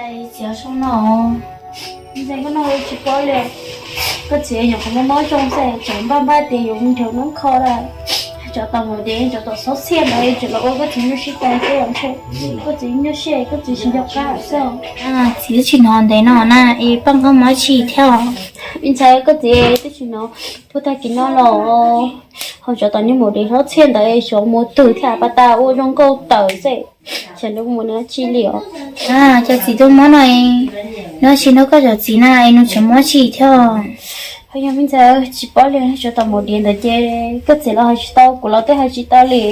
Txiv, zoo no, ntxhais koj no tsis paub li. Koj txiv nyuam qhuav mob mob zoo xwb, tseem npaj npaj tias yuav mus nrhiav noob kho lawm. Tsov tom mus dev, tsov tom xob txhiaj ntawd tseem los ua koj txiv nyuaj siab tas thiab ntshe koj txiv nyuaj siab koj txiv tsis nco qab xwb. Txiv twb tsis hnov ntev no na, es poj koj mob tshis thiab. Me ntxhais, koj txiv twb tsis hnov, tuaj tag kis no los hauv tsov tom nyuag mus dev xob txhiaj ntawd xyov mus twg thiab, pas tas ua zoo nkauj tawm xwb. Xyov nws mus dab tsi li os. Cas txiv twb mob no, nws tsis nrog koj zov txiv na es nws tseem mob tshis thiab. Ho yog me ntxhais tsis paub li, tsov tom mus dev ntawd ces koj txiv los hais tsis tau, kuv los twb hais tsis tau li.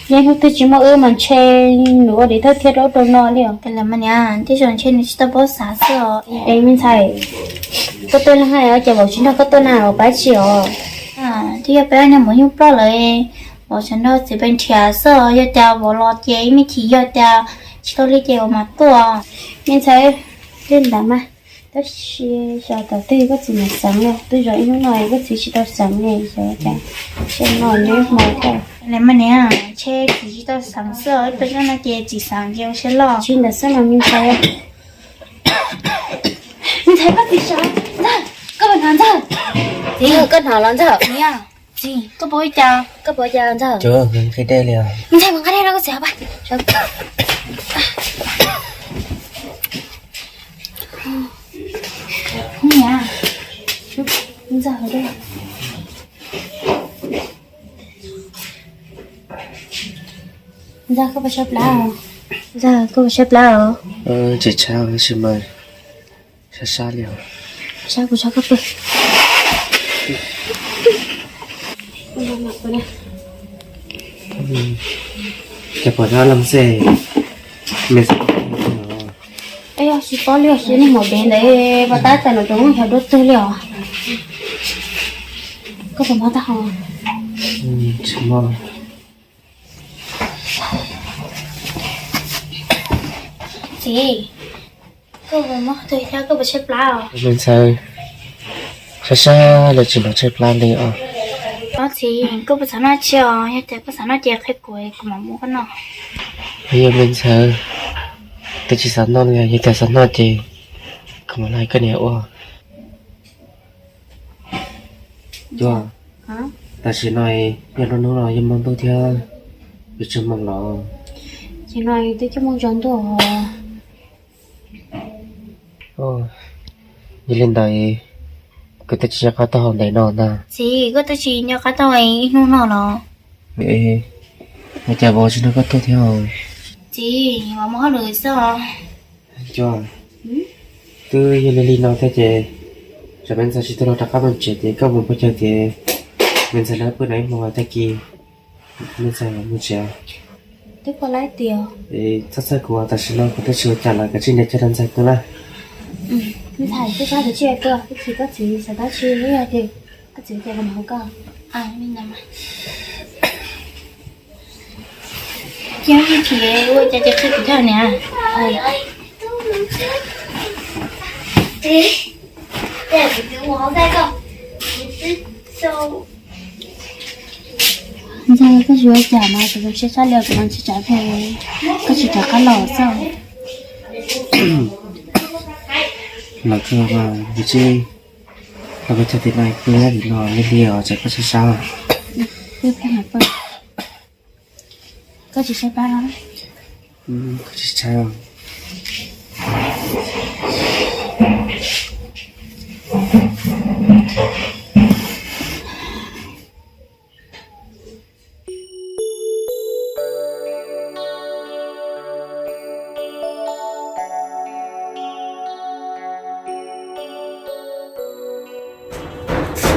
Yog hnub twg tsis muaj wb mas ntshe nws ua dev thawj thiab rau rau no li os. Tej zaum ntshe nws tsis tau paub xav xwb os. Es me ntxhais, koj tuaj leej hais ces vauv tsis nrog koj tuaj na, vauv pab tsis os. Twb yog peb ob niag mus nyuj ploj lawm, vauv tseem nrog txiv pes nrhiav xwb os. Yog tias vauv los ces ib me chim yog tias tsis tau li ces vauv mam tuaj. Me ntxhais, li ntawd mas, tab sis xyov thaum twg koj txiv mam xeev li, twb zov ib hnub no koj txiv tsis tau xeev li, xyov cas, xyov no neb hmo thiab. Li mas niam, ntshe txiv tsis tau xeev xwb os, ib pliag zoj no ces txiv xeev ces ua siab loj. Tsis ntawd xwb mas me ntxhais. Me ntxhais, koj txiv sawv, Ntxawg, koj puas hnov Ntxawg? Txiv, koj hnov los Ntxawg? Txiv, koj puas ua cas? Koj puas ua cas Ntxawg? Nqhis dej li os. Me ntxhais, mus nqa dej rau koj txiv hov pab. Niam, Ntxawg hov dej. Ntxawg, koj puas tshaib plab os? Ntxawg, koj puas tshaib plab os? Tsis tshaib tab sis mas sab sab li os. Sab, kuv tso koj pw. Ces pom nyob leej xwb, me xwb. Es yog tsis paub li os, xyov nej mus dev ntawd pas tab tas no tseem muaj xyov dua twg li os. Koj puas mob taub hau? Tsis mob. Txiv, koj puas mob twg thiab koj puas tshaib plab os? Me ntxhais, sab sab los tsis hnov tshaib plab li os. Ob txiv, koj puas xav noj tsi os? Yog tias koj xav noj ces qhia kuv, kuv mam muab koj noj. Yog me ntxhais, twb tsis xav noj li, yog tias xav noj ces kuv mam los hais koj niam ua. Cuag, tam sim no yog lub hnub no yog hmo ntuj thiab, yuav tsis hmoo los? Ces no twb coj mus tsaus ntuj. Yog li ntawd, kuv twb tsis nco qab taub hau ntev no ntag. Txiv, koj twb tsis nco qab taub hau ib hnub no los? Ua cas vauv tsis nrog koj tuaj thiab? Txiv, vauv mus hauj lwm xwb os. Cuag, twb yog li li no thiab ces tsam me ntxhais tsis tau los rov qab mus tsev ces koj mus pab chaw tias me ntxhais lawv pw no ib hmo tag kis me ntxhais mus tsev. Twb pom lawm tias, txhob txhawj kuv, tam sim no kuv twb tsis ua cas lawm, kav tsij nrhiav chaw rau ntxhais tu na. Me ntxhais, twb pab kav tsij tuaj, ib chim koj txiv xav dab tsi, yog tias koj txiv tias kuv mam hu koj. Cia ib chim ua cas ces qhia kuv thiab niam. Ntxawg, koj tsis ua cas mas kuv zoo siab tshaj li, kuv mas tsis tsam phem, koj tsis rov qab los xwb. Los tsuag mas kuv tsis los peb chaw tim no, kuv nyob tim no li li os, tsam koj sab sab. Koj tsis tshaib plab los? Koj tsis tshaib.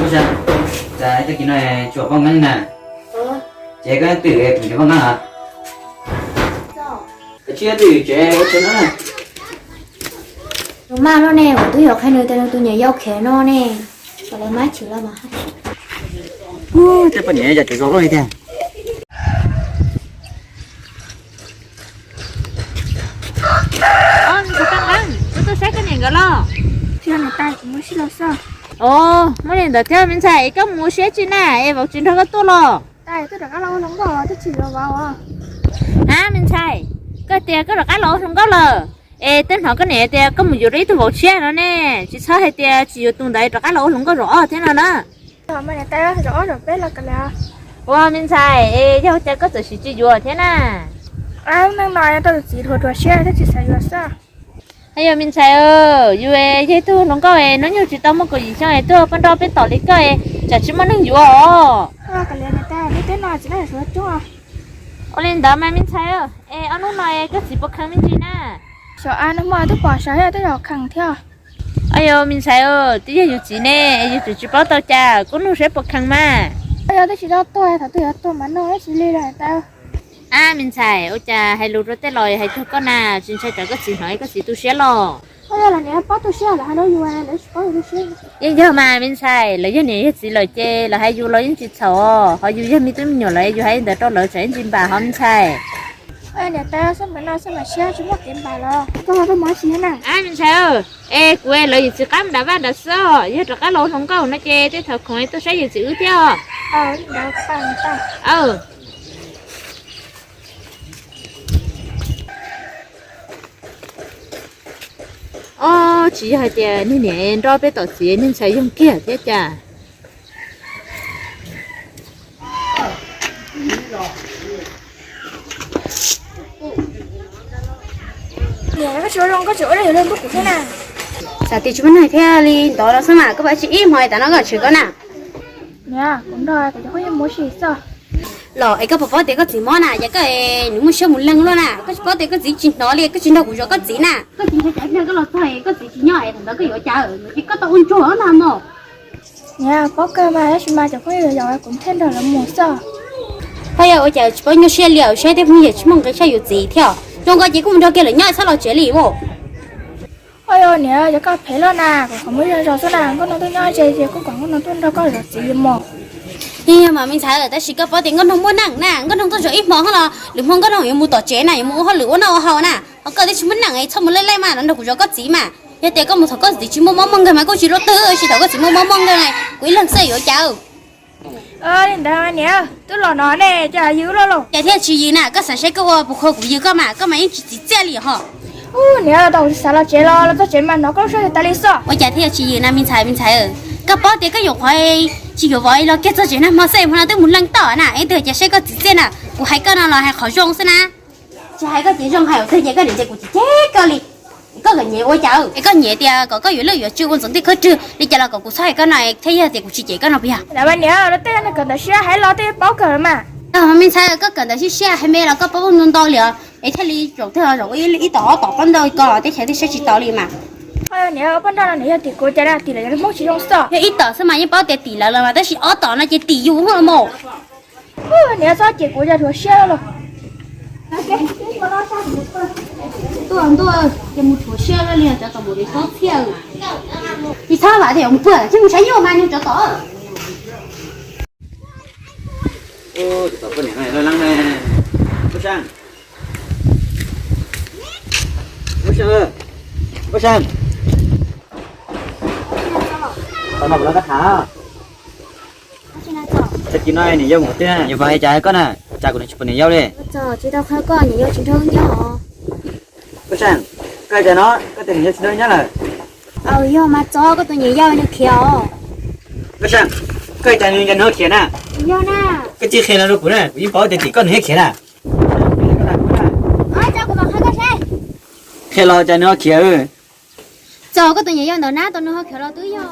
Ua cas tag kis no tsis pom koj nyob li na? Ces koj twb tsis pom koj nyob los? Koj tsis twb tsev ua tsev no na. Nws maj loj ne, kuv twb yuav qhia nws tias nws tus niam yau khiav no ne. Kom lawv maj chwv los mas. Tej poj niam yog tseem zoo loj li tiag. Os, me ntxhais Paj Nqeeb, koj tuaj saib koj niam nkawd los? Tsis, niam tais, kuv muaj sij los xwb. Os, muaj li ntawd thiab me ntxhais, es koj mus ua siab tsi na, es vauv tsis nrog koj tuaj los? Tais, tuaj rov qab los ua hluas nkauj, twb tsis yuav vauv os. Ab, me ntxhais, koj tias koj rov qab los ua hluas nkauj lawm, Es twb hnov koj niam tias koj mus yuav rau ib tug vauv tshiab no ne, tsis txhob hais tias tsis yuav tus ntawd rov qab los ua hluas nkauj zaum ob thiab no na. Ua me ntxhais, es yog cas koj txawm sim tsis yuav thiab na? Yog me ntxhais, yus yog ib tug hluas nkauj es hnub nyoog tsis tau muaj kaum yim xyoo es tuaj poj nrauj peb tom li koj es tsam tsis muaj neeg yuav os. Ua li ntawd mas me ntxhais, es ob hnub no es koj txiv puas kheev me ntsis na? Xyov, nag hmo twb pom saib twb los kheev thiab. Yog me ntxhais, twb yog yus txiv ne, yus tseem tsis paub tau cas, koj nug saib puas kheev mas. Yog twb tsis tau tuag, thaum twg yuav tuag mas nug ib sim li lawm tau. Ab me ntxhais, ua cas hais lus rau tej los hais cuag koj na, tsis ntshai tsam koj txiv hnov koj txiv tu siab los? Yog los niam paub tu siab lawm hais rau yus, lawv tsis paub yus tu siab. Yeej yog mas me ntxhais, lawv yog niam yog txiv lawm ces lawv hais yus los yeej tsis txhaum, ho yus yog me tub me nyuam los yus hais li ntawd rau lawv tsam yeej tsis npam hos me ntxhais. Niam tais, xab npam no xab npam siab tsis muaj kev npam los koj ho tuaj mus tsis na. Ab me ntxhais, es kuv lawv yawm txiv qab mus nram vaj nram xwb, yog rov qab los ua hluas nkauj no ces tej thaum khoom tuaj saib yawm txiv wb thiab. Ob, tsis yog hais tias niag niam nrog peb tom txiv, niag ntxhais yoog kiag thiab cas. Niam, koj tsis ua zoo, koj tseem ua li yus li ntuj kuv thiab na. Xav tias tsis muaj neeg thiaj li ntov los xwb mas, koj pab tsis ib hmo tas no koj tseem koj na. Niam, kuv nrog kuv cov phooj ywg mus ua si xwb. Los es koj puas paub tias koj txiv mob na, ces koj nws muaj siab mus leej luaj na, koj tsis paub tias koj txiv tsis hnov li, koj tsis nrog kuv zov koj txiv na. Koj tsis ntshai tsam ib pliag koj los txog koj txi tsis nyob es thaum ntawd koj yuav ua cas, ces koj tau ua ntsuag na mog. Niam, paub kawg mas, tab sis mas cov phooj ywg yaum kuv thiaj nrog lawv mus xwb. Ho yog ua cas tsis paub nyuaj siab li, saib tej phooj ywg tsis muaj nqi saib yus txiv thiab. Zoo nkaus ces kuj mus nrog kiag lawv nyob txhob los tsev li mus. Ho yog niam, yog koj phem loj na, kuv qhov muaj zog zog xwb na, nkauj noog tuaj nyob ze ces kuj kom nkauj noog tuaj nrog koj zov txiv li mog. Yeej yog mas me ntxhais, tab sis koj paub tias nkauj noog muaj neej na, nkauj noog tuaj zov ib hmo ho los lwm hmo nkauj noog yuav mus tom tsev na, yuav mus ua hauj lwm ua noj ua haus na. Ho koj twb tsis muaj neej es txhob mus lej lej mas, los nrog kuv zov koj txiv mas. Yog tias koj mus thaum koj txiv tsis muaj mob muaj nkeeg mas kuj tsis luaj twg, tsis thaum koj txiv muaj mob muaj nkeeg, kuv ib leeg xwb yuav ua cas. Li ntawd niam, twb los no ne, cas yws loj los? Cas thiaj tsis yws na, koj xav saib koj ua puas khuv kuv yws koj mas, koj mas yeej tsis txim txiaj li ho. Niam, tau xav los tsev los, los txog tsev mas hnov koj lub suab tas li xwb. Ua cas thiaj tsis yws na me ntxhais, me ntxhais, koj paub tias koj yuav qhov tsis yuav vov los kiag txog tsev nag hmo xwb, hmo no twb mus leej toj na, es twb cas saib koj txim txiaj na, kuv hais koj no los hais qhov zoo xwb na. Tsis hais koj ces zoo, hais ua twg ces koj niam ces kuv tsis cem koj li. Koj kawm nyiam ua cas es koj nyiam tias kom koj yuav lwj yuav tswv ua ntxoov tej khawb rwg li cas los kom kuv txhob hais koj no thiaj yog tias kuv tsis cem koj no puas yog? Niam, tej neeg kawm ntawv siab hais los tej paub kawg mas. Me ntxhais, koj kawm ntawv siab siab hais me los koj paub ntau ntau li os, es thiaj li zaum twg los zaum ib tom ob tom pab ntau ko los teb chaws twb saib tsis taus li mas. Niam, poj nrauj no niam yog tim kuv cas na, tim lawv cov Hmoob tsis zoo xwb. Yog ib tom xwb mas yeej paub tias tim lawv los mas, tab sis ob tom no ces tim yus hos mas. Niam, txhob cem kuv, cas rhuav siab los. Tuaj ntuj, ces mus rhuav siab li cov tom mus li xob txhiaj. Tsis txhob vam tias mus puag tsis mus saib nyuj mas nws cov tom. Tag kis no niam yau mus tiag, yuav pom cas koj na, cas kuv tsis pom niam yau li. Koj hais tias no, koj tias niam yau tsis nrog nyob lawm. Yog mas txog koj tus niam yau nws khiav os. Koj hais tias nws nws khiav na. Koj cia qhia no rau kuv na, kuv yeej paub tias tim koj nws yeej khiav na. Qhia los cas nws ho khiav. Txog koj tus niam yau ntawm na, tau nws ho khiav los twb yog.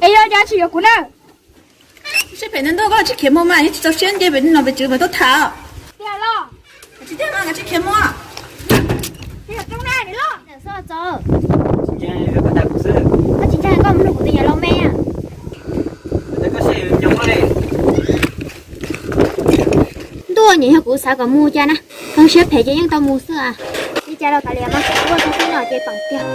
Es yog cas tsis yuav kuv na? Sib phem ntuj, koj tsis khiav mus mas, yeej tsis txaus siab nce pem no pem tsev mas tuaj tham. Tiag los? Tsis tiag mas, koj tsis khiav mus. Tsis yog zoo na, niam loj. Koj tsis ntshai koj mus nrog kuv tus niam laus me a? Ntuj, niam yog kuv xav kom mus cas na, pheej siab phem ces yeej tau mus xwb a. Li cas los kav liam mas, ua tau xwb no ces pom tiag.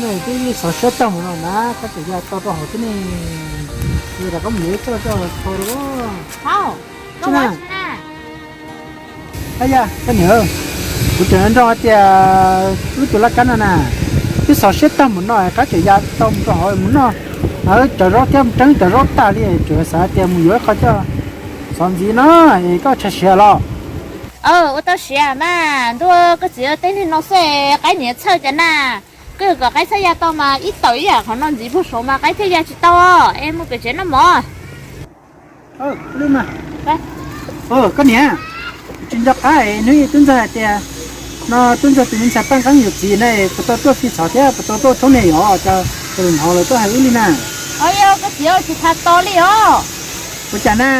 Twb xov siab tag mus no na, koj tseem ya tau rau hauv thiab ne. Yog rov qab mus yuav ib txoj coj los tho rau. Hauj, a yog koj niam, kuv tseem nrog tias wb tus laj kab no na, twb xov siab tag mus no, qab tseem ya tau mus rau hauv mus noj cov zaub thiab mus teeb cov zaub tag li, tseem xav tias mus yuav ib qho coj xov ntxiv no, es koj tshaj siav los? Ua tau siav mas ntuj, koj txiv, teb li no xwb qaib niam txhawj cas na. Koj yuav kom qaib txhawj ya tau mas ib tawm ib yam qhov no ntxiv puag saud mas qaib thiaj ya tsis tau, es mus pem tsev noj mov. Koj niam, tsis nco qab hnub ib tub ntxawg hais tias no tub ntxawg tus me ntxhais Paj Nqeeb yuav txiv na, puas tau tuaj fi txhov thiab puas tau tuaj tshoob ne, yog cas tus hluas nraug lawv tuaj hais wb li na. Au, yog koj txiv, tsis tas tos li os. Ua cas na?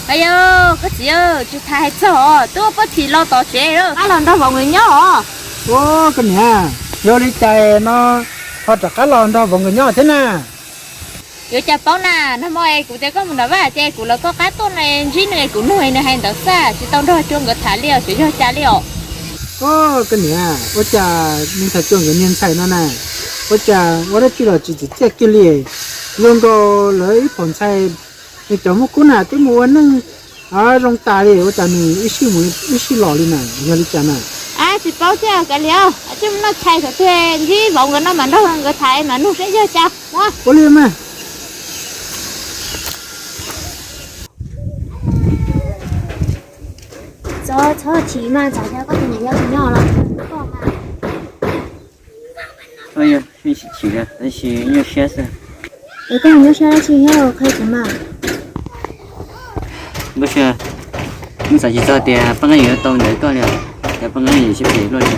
Au, yog koj txiv, tsis tas hais txog os, twb pab phim los tom tsev, qab los nrog vauv nkawd nyob os. Ua, koj niam, yog li cas no ho rov qab los nrog vauv nkawd nyob thiab na? Yuav cas paub na, nag hmo es kuv tias koj mus nram vaj ces kuv lawv koj qab tuaj no, ntsib nws es kuv nug nws hais ntawd xwb, tsis tau nrog Cua nkawd tham li os, xyov yog cas li os. Koj niam, ua cas me ntxhais Cua nkawd niag ntxhais no na, ua cas ua dab tsi los tsis txim txiaj kiag li. Zoo nkaus lawv ib phaum ntxhais, nws cov muaj kub na twb mus ua neej zoo tas li, ua cas nws ib sij mus ib sij los li na, yog li cas na? Tsis paub thiab, kav liam, cia mus noj tshais saum twg, ntsib vauv nkawd no mam nrog nkawd tham mas nug seb yog cas. Ua li mas. Txhob chim mas, tsam koj tus niam yau tsis nyob los koj mas. Tsis chim, tab sis nyuaj siab xwb. Es koj nyuaj siab dab tsi thiab, qhia kuv mas. Nkauj Sab, nws xav tsis txog tias Paj Nqeeb yuav tau ntawm koj li, tias Paj Nqeeb yuav siab phem luaj li.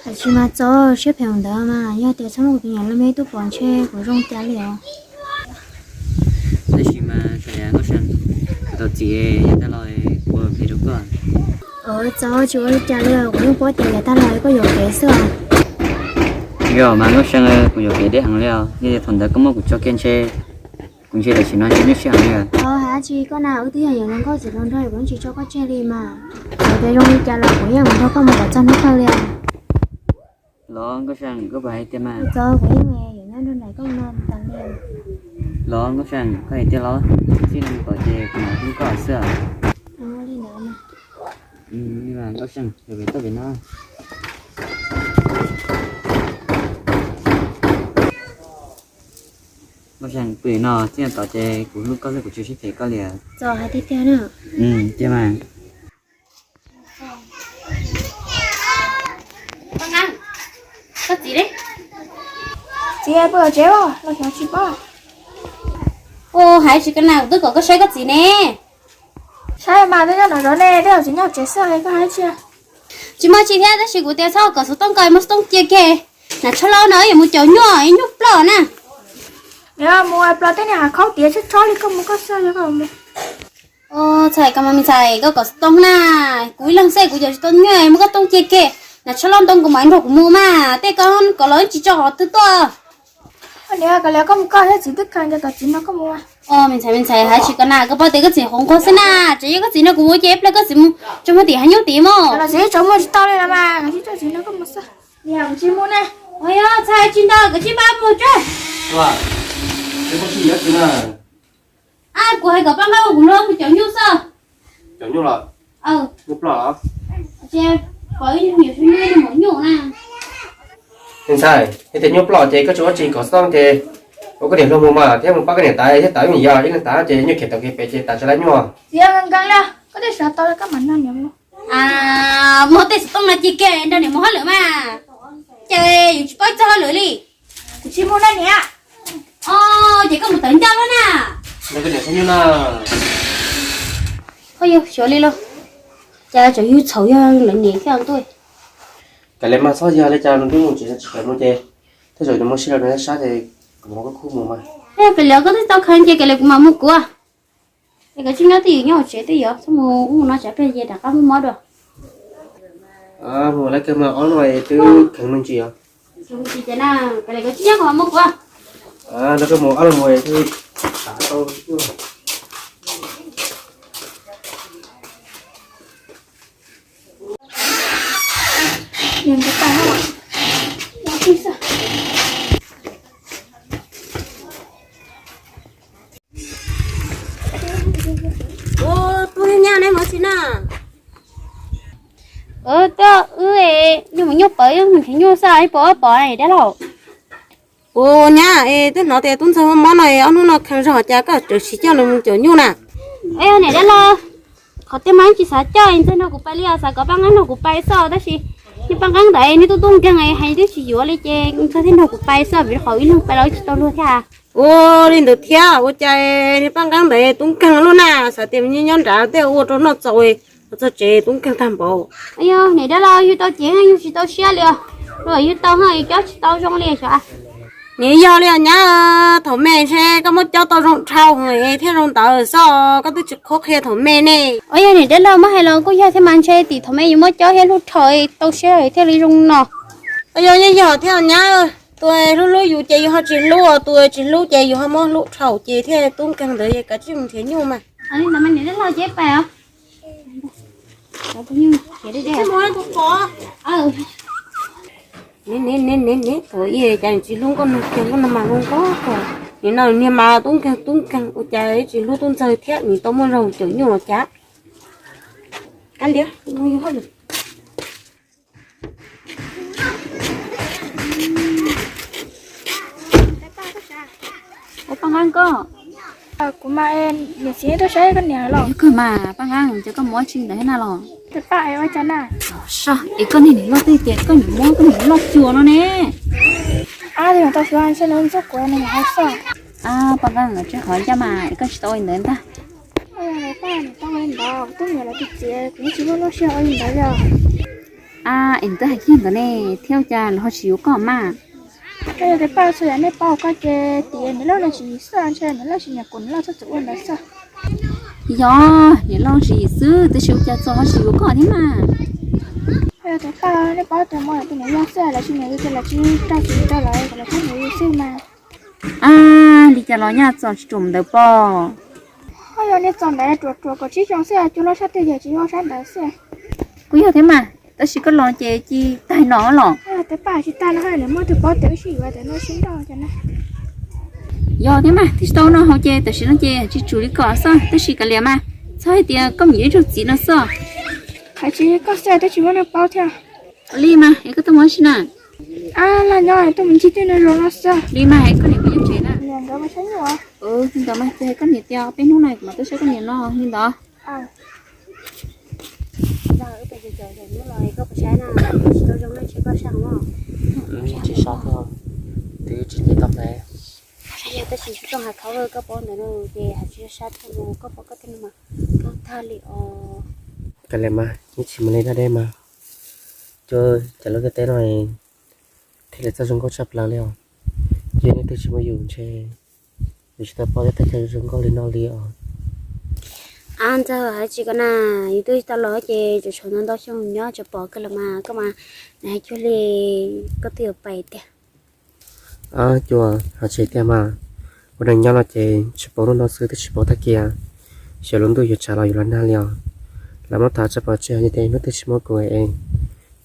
Hais tsis mas txo, siab phem ntawd mas yog tias txhob muaj kuv tus niam los me tub pom ntshe kuv zoo cas li os. Tab sis mas Nkauj Sab, kuv tau txiv yav tag los ua phem rau koj. Txo, tsis ua li cas li, kuv yeej paub tias yav tag los koj yuam kev xwb os. Yog mas Nkauj Sab, kuv yuam kev deb heev li os, yog tias thaum ntawd koj muab kuv tso kiag ntshe kuv ntshe tam sim no ntshe nyuaj siab heev li. Hais dab tsi koj na, wb twb yog niam nkauj txiv hluas nraug, kuv yeej tsis tso koj tseg li mas. Txawm tias zoo li cas los kuv yeej mus nrog koj mus kom txog hnub kawg li. Los Nkauj Sab, koj puas hais tiag mas? Txo, kuv yeej yuav nyob nrog nraim koj no tas li. Los Nkauj Sab, koj hais tiag los? Txij no mus tom ces kuv mam hlub koj xwb. Li ntawd mas. Nkauj Sab, yog pem toj pem no. Nkauj Sab, pw no, txij no tom ces kuv hlub koj xwb, kuv tsis sib phem koj li. Txo, hais tiag tiag na. Tiag mas. Koj txiv li? Txiv pw tsev los xyov tsis paub. Ua, hais tsis koj na, kuv twb kom koj saib koj txiv ne. Saib mas twb nyob nram zov ne, twb tsis nyob tsev xwb li, koj hais tsis? Tsis muaj tsi thiab, tab sis kuv tias txhob kom xov tooj ko, muab xov tooj cia kiag. Nam Tshob Lauj no yuav mus caum nyuj, nyuj ploj na. Mus ploj tej niag hav khaub tiav tshob tshob li, koj mus koj xwb, yog koj mus. Txhais koj mas me ntxhais, koj kom xov tooj na. Kuv ib leeg xwb kuv caum tsis tau nyuj, muab koj tooj cia kiag. Nam Tshob Lauj ntoo kuv mam nrog kuv mus mas, tej ko kom los tsis tso qhov twg tuaj. Niam, kav liam koj mus koj thiab, txiv twb kheev ces kom txiv nrog koj mus. Me ntxhais, me ntxhais, hais tsis koj na, koj paub tias koj txiv qhuav nquag xwb na, tseem yog koj txiv nrog kuv mus ces ib pliag koj txiv mus tso muag tim hav nyuj tid mog. Los txiv tso muag tsis tau li los mas, koj txiv nrog koj mus xwb. Niam, kuv tsis mus ne. Ua yog txhais tsis ntau, koj tsis pab mus tso. Kuv hais kom pab nqa kuv luag mus caum nyuj xwb. Caum nyuj los? Nyuj ploj los? Ces pom ib nyuag nyuam nyuj na. Me ntxhais, yog tias nyuj ploj ces koj tsis ua tsis kom xov tooj ces ua koj niam hluas mus mas, thiab mus pab koj niam tais thiab tais me nyuam yog ib leeg tas ces nyuj khiav tau kev pem ces tas tsis lab nyuj. Txiv, nkees nkees li, koj twb xav tau koj mam nrog niam mus. Muab tej xov tooj no cia kiag nrog niam mus hauj lwm mas. Ces yus tsis paub txog hauj lwm li. Kuv tsis mus na niam. Ces koj mus tawm ncauj lawm na. Koj niam txhob nyuj na. Koj yog xyov li los. Cas tseem yug txhaum yog lawv niam thiab ntuj. Kav liam mas txhob yog li cas nws twb mus tsev tsis kam mus ces tej zaum nws muaj sij hawm nws sab ces kuv mam koj khub mus mas. Kav liam koj twb tau kheev ces kav liam kuv mam mus kuv. Es koj tsis nyob twj ywm nyob hauv tsev twj ywm, txhob mus ub mus no tsam pliag ces rov qab muaj mob dua. Mus lawv kawg mas ob lub twb kheev me ntsis os. Kheev me ntsis ces na, kav liam koj tsis nyob kuv mam mus kuv. No koj mus ob lub mus twb xav tau. Ua, tub nyab, neb mus tsis na? Ua, wb nyuj mus nyuj pawv, wb mus nrhiav nyuj xwb, pom pom dab laug. Ua nyab, es twb hnov tias tub ntxawg mob mob no es ob hnub no kheev zog cas koj tseem tsis coj nws mus caum nyuj na? Niam dab laug, qhov tiag mas tsis xav coj, ntxawg nrog kuv pais li os, xav kom Paj Nqeeb nrog kuv pais xwb, tab sis niag Paj Nqeeb ntawd nws tub tub nkeeg hais twb tsis yuav li ces ntxawg thiaj nrog kuv pais xwb, vim qhov ib leeg pais los tsis tau luag thiab. Ua li ntawd thiab, ua cas niag Paj Nqeeb ntawd tub nkeeg luaj na, xav tias nyob nrad tej ua rau noj txaus, los txog tsev tub nkeeg tag npaum. Yog niam dab laug, yug tau cev yug tsis tau siab li os, yug tau cob tsis tau zoo li xyov. Nws yog li os nyab, thaum me ntshe koj muab cob tau zoo dhau thiaj zoo ntawd xwb, koj twb tsis qhuab qhia thaum me ne. Ua yog niam dab laug muab hais los kuj yog thiab mas, ntshe tim thaum me yus muab cob thiab hlub dhau tau siab thiaj li zoo no. Yog, yeej yog thiab nyab, tus hlub hlub yus ces yus ho tsis hlub, tus tsis hlub ces yus ho muab hlub dhau ces thiaj tub nkeeg ntawd, kav tsij mus nrhiav nyuj mas. Niam dab laug, ces pais os. Ne ne ne ne, thaum ub cas nws tsis hlub nkauj nraug kiag, nkauj nraug mas zoo nkauj kawg, nim no niag mas tub nkeeg tub nkeeg, ua cas tsis hlub tub ntxawg thiab, nws tau muaj zog caum nyuj los cas. Ab, liab, ua Paj Nqeeb koj. Kuv mas niam txiv tuaj saib koj niam los. Yog kawg mas Paj Nqeeb, ces koj mus ua tsi ntawd thiab na los? Ua cas na? Soj, es koj niag niam loj twb tias koj niam muab koj niam loj cuag no ne. Ab, tau xyov ntshe nws ntxub kuv nws hais xwb. Ab, Paj Nqeeb, tsis qhov ncaj mas es koj tsis tau ua li ntawd ntag. Paj, nws tau ua li ntawd, kuv twb niam lawv tus txiv, kuv yeej tsis muaj lub siab ua li ntawd li. Ab, es nws twb hais kiag ntawd ne, thiab ua cas lawv ho tsis yuav koj mas? Yog tias Paj, txhua yam nej paub koj ces tias niam loj no tsis yim xwb, ntshe niam loj tsis nyiam kuv, niam loj txhob txwm ua ntawd xwb. Yog niam loj tsis yim xwb, tab sis ua cas txog ho tsis yuav koj thiab mas? Yog tias Paj, nej paub tias muaj tus niam yog xwb, lawv tsis nyiam yus ces lawv tsis rau txim rau lawv, kom lawv txhob nyiam yus xwb mas. Ab, li cas los nyaj txom tsis ruam ntawd pob. Koj yog niag txom ntawd ruam ruam kaum tsib xyoo xwb, cuag loj sab twg yog tsis yog sab ntawd xwb. Kuj yog thiab mas, tab sis koj los ces cia tag no los. Tias Paj tsis tag no, niam muaj tus paub tias wb sib yuav tias no sib nrauj ces na. Yog thiab mas, twb tsis tau noj haus ces tam sim no ces tsis tsum li kom xwb, tab sis kav liam mas, txhob hais tias koj mus yuav ib tug txiv no xwb. Hais tsis koj xwb twb tsis muaj neeg paub thiab. Li mas es koj tuaj mus tsi na? Ab, los nyob tuaj mus ncig twj ywm zoo no xwb. Li mas es koj niam puas nyob tsev na? Niam nkawd mus saib nyuj. Li ntawd mas ces koj niam tias peb hnub no kuv mam tuaj saib koj niam no li ntawd. Tsis sab thiab, twb tsis nyiam tau hlais. Tab sis tsis zoo hais qhov koj paub ntawd no ces hais tsis sab thiab, koj paub koj tej no mas koj tag li os. Kav liam mas, ib tsis mus li dab deb mas, cuab cov lub ntiaj teb no thiaj li txawj zoo nkauj tshaj plaws li os. Yog leej twg tsis muaj yus ntshe yus tsis tau paub thiab tej chaw zoo nkauj li no li os. Ab, ntxawg, hais tsis koj na, yus twb tau los ces tseem tshuav ntau ntau xyoo nyob tseem pom kawg los mas, koj mas hais cuag li koj twb yuav pais tiag. Ab, cuab, hais tsis tiag mas, ua neeg nyob no ces tsis paub hnub no xwb twb tsis paub tag kiag, xyov lub ntuj yuav tsav los yuav los nag li os. Los muab tham tso pov tseg hais tias hnub twg tsis muaj kuv es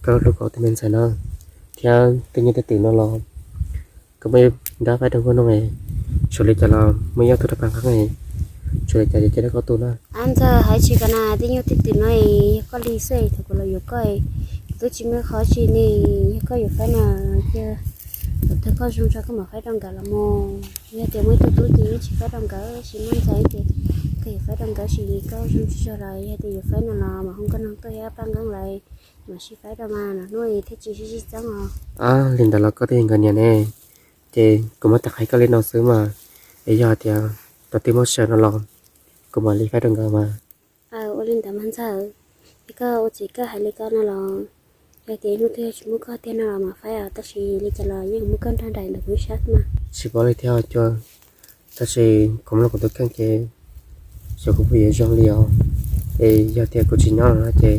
koj hlub hlub kuv tus me ntxhais no thiab tej nyuj tej twm no los kuv muab nrog faib rau nkauj no, txhua li cas los muab nyob tuaj rau Paj Nqeeb, txhua li cas ces cia rau koj tu na. Ab, ntxawg, hais tsis koj na, tej nyuj tej twm no yog koj li xwb, thaum kuv los yuav koj kuv twb tsis muaj qhov tsis ne, yog koj yuav faib no ces thaum twg koj zoo tso koj mam faib rau nkawd los mus. Yog tias muaj ib tug tub ces yeej tsis faib rau nkawd, tab sis muaj ntxhais ces koj yuav faib rau nkawd, tab sis koj zoo tsis tso los yog tias yuav faib no los mam hu nkauj no tuaj thiab Paj Nqeeb lawv mam sib faib rau mas, no hnub thiaj tsis sib sib txeeb os. Ab, li ntawd los koj twb yog nkawd niam ne, ces kuv muab tham qhia koj li no xwb mas, es yog tias tau twb muab sawv no los kuv mam li faib rau nkawd mas. Ua li ntawd mas ntxawg, es koj ua txiv koj hais li koj no los, yog tias hnub twg tsis muaj koj tiag no los mam faib os, tab sis li cas los yeej muaj koj nrog nraim ntawm kuv ib sab mas. Tsis paub li thiab cuab, tab sis kuv muaj kuv tus kheej ces xyov kuv puas yuav zoo li os. Es yog tias kuv tsis nyob los no ces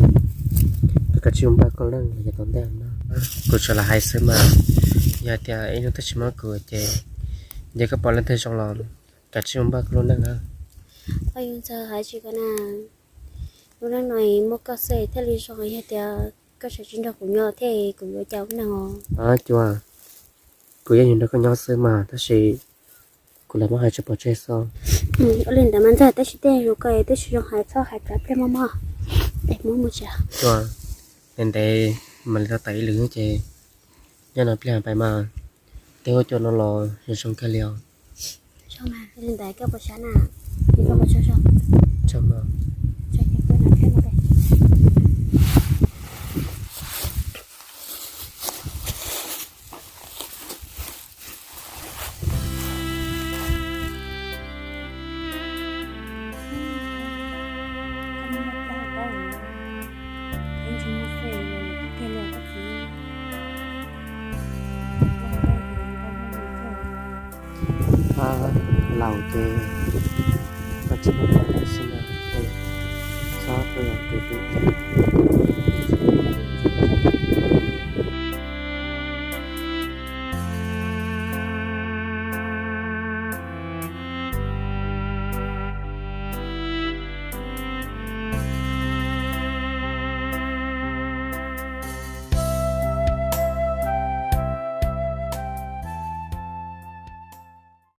koj kav tsij mus npaj koj lub neej los yav tom ntej no. Kuv tsuas lam hais xwb mas, yog tias ib hnub twg tsis muaj kuv ces ntshe koj pom leej twg zoo los kav tsij mus npaj koj lub neej na. Ntxawg, hais tsis koj na, lub neej no muaj koj xwb thiaj li zoo, yog tias koj tseem tsis nrog kuv nyob thiab kuv yuav cas ua neeg os. Cuab, Kuv yeej yuav nrog koj nyob xwb mas, tab sis kuv lam muab hais tsis pov tseg xwb. Ua li ntawd mas ntxawg, tab sis tej zaum koj twb tsis zoo hais, txhob hais txog pliag mog mog. Es muab mus tsis tuaj, ntev ntev mam li tau tawm ib lwm ces nyob no pliag pais mas tej huab cua no los zoo zoo kawg li os. Li ntawd koj puas sab na? Koj puas tsaug zog? Tsaug mas. Ab, laus ces koj tsis muaj peev xwb na, txhob tuaj yos kuv tus thiab.